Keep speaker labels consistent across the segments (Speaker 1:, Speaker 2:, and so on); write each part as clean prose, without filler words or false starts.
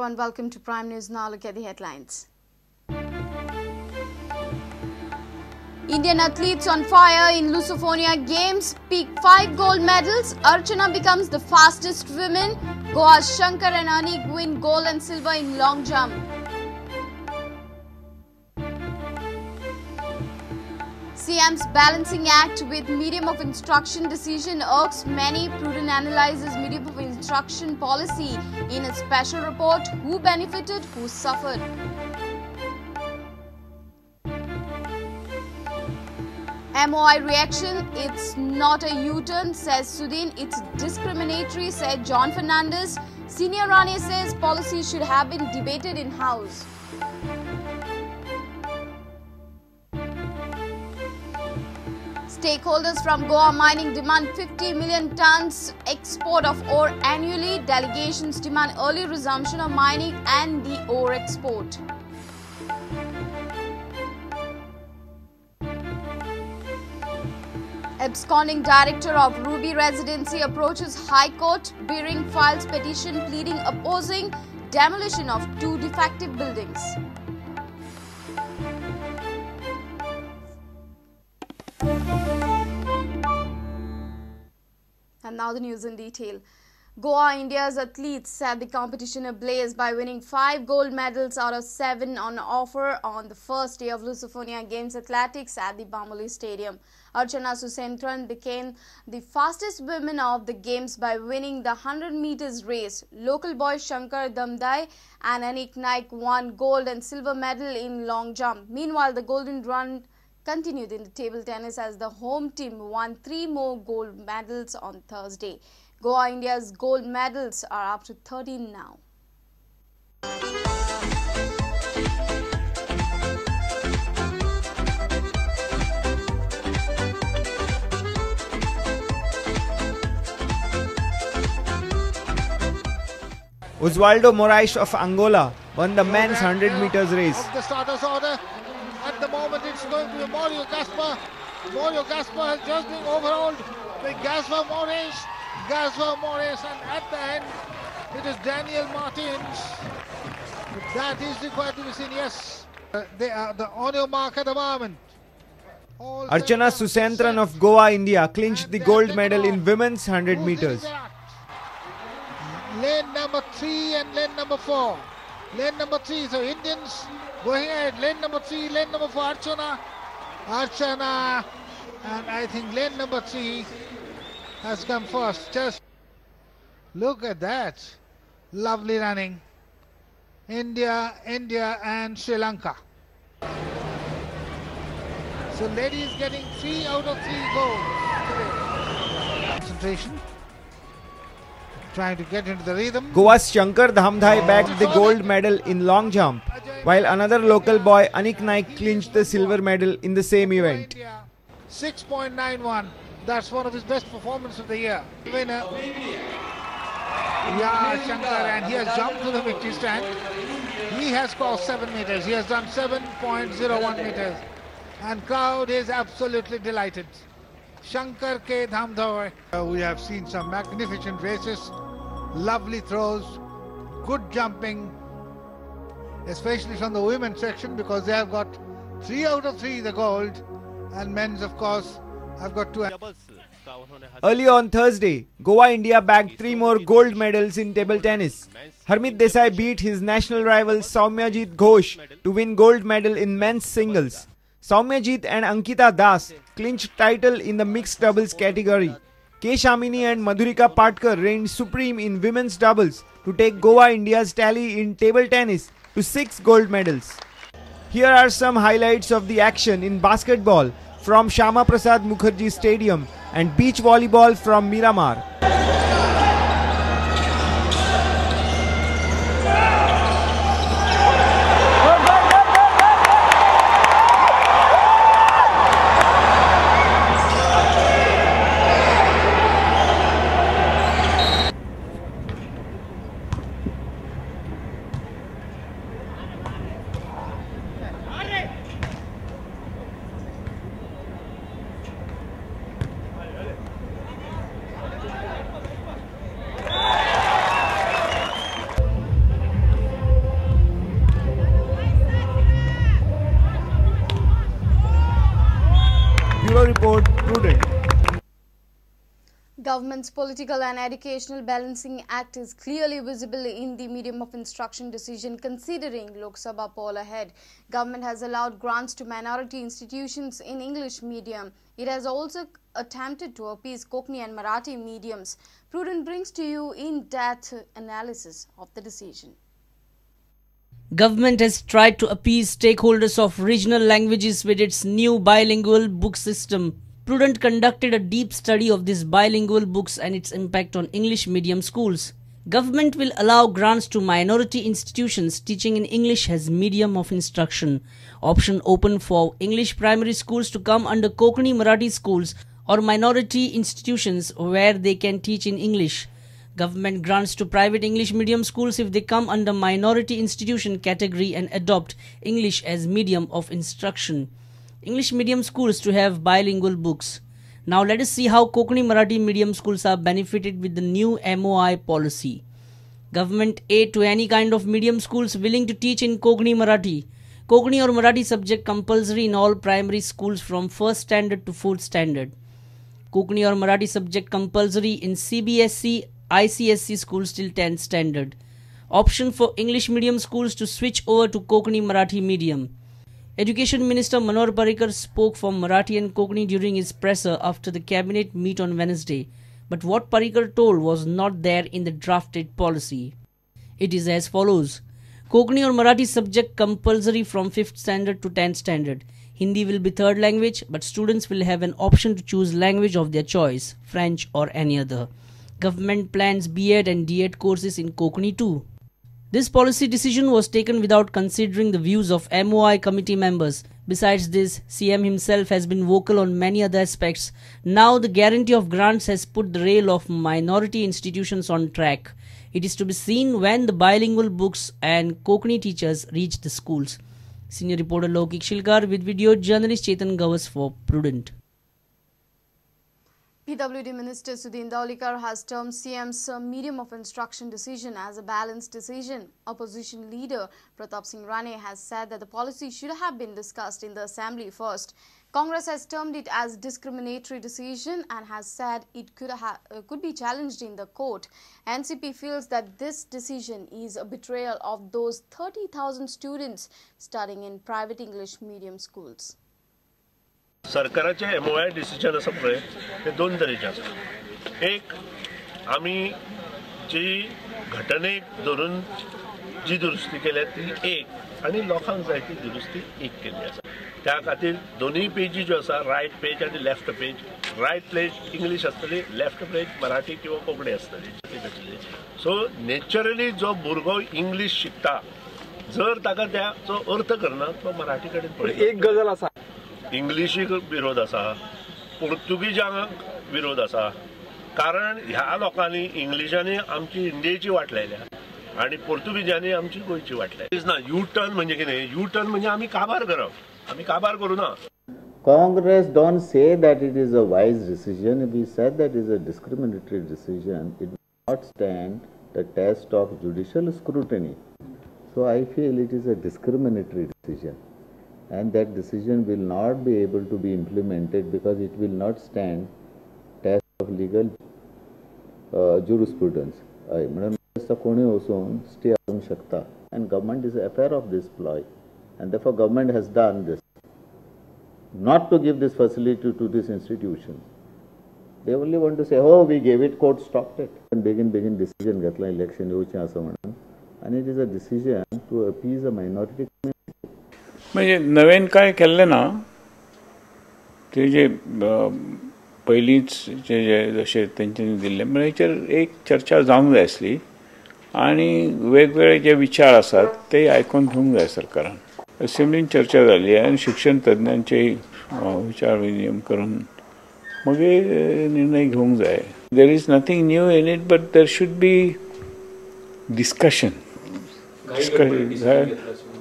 Speaker 1: everyone. Welcome to Prime News. Now look at the headlines. Indian athletes on fire in Lusofonia Games pick 5 gold medals. Archana becomes the fastest woman. Goa's Shankar and Anik win gold and silver in long jump. CM's balancing act with medium of instruction decision irks many. Prudent analyzes medium of instruction policy in a special report. Who benefited, who suffered? MOI reaction, it's not a U-turn, says Sudin. It's discriminatory, said John Fernandez. Senior Rane says policy should have been debated in-house. Stakeholders from Goa mining demand 50 million tons export of ore annually. Delegations demand early resumption of mining and the ore export. Absconding director of Ruby Residency approaches High Court, bearing files petition pleading opposing demolition of 2 defective buildings. And now the news in detail. Goa, India's athletes set the competition ablaze by winning 5 gold medals out of 7 on offer on the first day of Lusofonia Games Athletics at the Bambolim Stadium. Archana Suseenthiran became the fastest woman of the Games by winning the 100 meters race. Local boy Shankar Dhamdhai and Anik Naik won gold and silver medal in long jump. Meanwhile, the golden run continued in the table tennis as the home team won 3 more gold medals on Thursday. Goa India's gold medals are up to 13 now.
Speaker 2: Oswaldo Moraes of Angola won the men's 100 meters race.
Speaker 3: Of the starters order. At the moment, it's going to be Mario Gaspar. Mario Gaspar has just been overhauled by Gaspar Moraes. Gaspar Moraes, and at the end, it is Daniel Martins. That is required to be seen, yes. They are the on your mark at the moment. All
Speaker 2: Archana Suseenthiran of Goa, India clinched the gold medal in women's 100 meters.
Speaker 3: Lane number 3 and lane number 4. Lane number 3, so Indians going ahead. Lane number 3, lane number 4, Archana. Archana, and I think lane number 3 has come first. Just look at that. Lovely running. India, India and Sri Lanka. So ladies getting 3 out of 3 goals today. Concentration. Trying to get into the rhythm.
Speaker 2: Goa's Shankar Dhamdhai bagged the gold medal in long jump, while another local boy Anik Naik clinched the silver medal in the same event.
Speaker 3: 6.91. That's one of his best performances of the year. Winner. Yeah, Shankar, and he has jumped to the victory stand. He has crossed 7 meters. He has done 7.01 meters. And crowd is absolutely delighted. Shankar K. Dhamdhai. We have seen some magnificent races, lovely throws, good jumping, especially from the women's section, because they have got 3 out of 3 the gold, and men's, of course, have got 2.
Speaker 2: Early on Thursday, Goa India bagged 3 more gold medals in table tennis. Harmeet Desai beat his national rival Soumyajit Ghosh to win gold medal in men's singles. Soumyajit and Ankita Das clinched title in the mixed doubles category. K. Shamini and Madhurika Patkar reigned supreme in women's doubles to take Goa India's tally in table tennis to 6 gold medals. Here are some highlights of the action in basketball from Shyama Prasad Mukherjee Stadium and beach volleyball from Miramar. Bureau Report, Prudent.
Speaker 1: Government's political and educational balancing act is clearly visible in the medium of instruction decision considering Lok Sabha poll ahead. Government has allowed grants to minority institutions in English medium. It has also attempted to appease Kokni and Marathi mediums. Prudent brings to you in-depth analysis of the decision.
Speaker 4: Government has tried to appease stakeholders of regional languages with its new bilingual book system. Prudent conducted a deep study of these bilingual books and its impact on English medium schools. Government will allow grants to minority institutions teaching in English as medium of instruction. Option open for English primary schools to come under Kokani Marathi schools or minority institutions where they can teach in English. Government grants to private English medium schools if they come under minority institution category and adopt English as medium of instruction. English medium schools to have bilingual books. Now let us see how Kokani Marathi medium schools are benefited with the new MOI policy. Government aid to any kind of medium schools willing to teach in Kokani Marathi. Kokani or Marathi subject compulsory in all primary schools from 1st standard to 4th standard. Kokani or Marathi subject compulsory in CBSE, ICSE schools till 10th standard. Option for English medium schools to switch over to Kokani Marathi medium. Education Minister Manohar Parrikar spoke for Marathi and Kokani during his presser after the cabinet meet on Wednesday. But what Parrikar told was not there in the drafted policy. It is as follows. Kokani or Marathi subject compulsory from 5th standard to 10th standard. Hindi will be third language, but students will have an option to choose language of their choice, French or any other. Government plans B.Ed and D.Ed courses in Kokani too. This policy decision was taken without considering the views of MOI committee members. Besides this, CM himself has been vocal on many other aspects. Now the guarantee of grants has put the rail of minority institutions on track. It is to be seen when the bilingual books and Kokani teachers reach the schools. Senior reporter Lokik Shilkar with video journalist Chetan Gavas for Prudent.
Speaker 1: PWD Minister Sudin Dhavalikar has termed CM's medium of instruction decision as a balanced decision. Opposition leader Pratap Singh Rane has said that the policy should have been discussed in the assembly first. Congress has termed it as discriminatory decision and has said it could be challenged in the court. NCP feels that this decision is a betrayal of those 30,000 students studying in private English medium schools.
Speaker 5: सरकाराचे MOI decision आसा पळय ते दोन तरेचे आसा. एक, आमी जी घटनेक धरून जी दुरुस्ती केल्या ती एक, आनी लोकांक जाय ती दुरुस्ती एक केल्ली आसा. त्या खातीर दोनूय पेजी ज्यो आसा, रायट पेज आनी left page, right page English आसतली, लेफ्ट पेज मराठी किंवा कोंकणी आसतली. सो नॅचरली जो भुरगो इंग्लीश शिकता जर ताका त्याचो अर्थ करना तो मराठी कडेन पळयता.
Speaker 6: एक गजाल आसा,
Speaker 5: इंग्लिशीक विरोध आसा, पुर्तुगीजांक विरोध आसा, कारण ह्या लोकांनी इंग्लिशांनी आमची इंडियेची वाट लायल्या आनी पुर्तुगीजांनी आमची गोंयची वाट लायली. ना यू टर्न म्हणजे कितें? यू टर्न म्हणजे आमी काबार करप, आमी काबार करूं ना.
Speaker 7: Congress don't say that it is a wise decision. If we said that it is a discriminatory decision, it will not stand the test of judicial scrutiny. So I feel it is a discriminatory decision, and that decision will not be able to be implemented because it will not stand test of legal jurisprudence. म्हणून कोणी वचून stay हाडूंक शकता, and government is aware of this ploy, and therefore government has done this, not to give this facility to this institution. They only want to say, oh, we gave it, court stopped it. बेगीन बेगीन decision घेतला election येवचें आसा म्हणून, and it is a decision to appease a minority community.
Speaker 8: म्हणजे नवेन काय केल्लें ना, ते जे पयलींच जे जशें तेंच्यांनी दिल्लें म्हणजे हेचेर एक चर्चा जावंक जाय आसली आनी वेगवेगळे जे विचार आसात ते आयकून घेवंक जाय सरकारान. असेंब्लीन चर्चा जाली आनी शिक्षण तज्ञांचेय विचार विनिमय करून मागीर निर्णय घेवंक जाय. There is nothing new in it, but there should be discussion.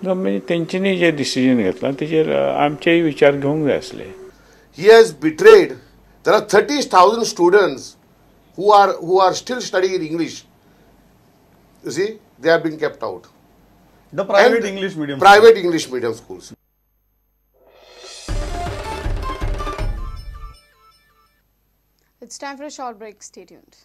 Speaker 8: म्हणजे तेंच्यांनी जे डिसिजन घेतला तेचेर आमचेय विचार घेवंक जाय आसले.
Speaker 9: He has betrayed. There are 30,000 students who are still studying in English. You see, they have been kept out.
Speaker 6: The private English medium.
Speaker 9: Private English medium schools.
Speaker 1: It's time for a short break. Stay tuned.